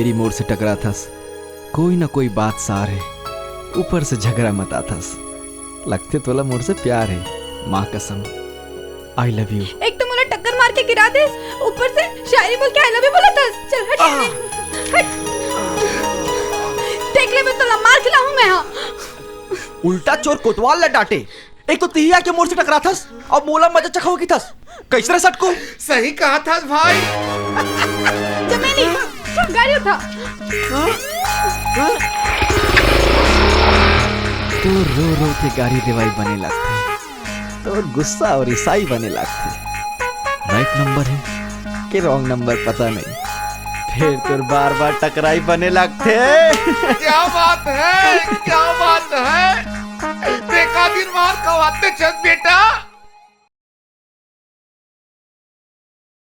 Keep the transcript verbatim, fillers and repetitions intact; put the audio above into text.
मेरी मोर से टकराथस, कोई ना कोई बात सार हे, ऊपर से झगड़ा मताथस। लगथे तोला मोर से प्यार हे, माँ कसम, I love you। एक तो मोला टक्कर मार के गिरा देस, ऊपर से शायरी बोल के I love you बोलथस। चल हट यहाँ ले, हट। देख ले, मैं तोला मार खिलाहूँ मैं, हाँ। उल्टा चोर कोतवाल ला डांटे, एक तो तिही आके मोर से टकराथस, अब मोला मजा चखाओ की थस। कैसे रे सटकू? सही कहाथस भाई। जमे नहीं, गाड़ी उठा। तोर रो रो के गारी देवाई बने लगथे, तोर गुस्सा अउ रिसाई बने लगथे। राइट नंबर हे के रॉन्ग नंबर पता नहीं, फेर तोर बार बार टकराई बने लगथे। क्या बात है, क्या बात है। देखा दिन मार खवाते छस बेटा।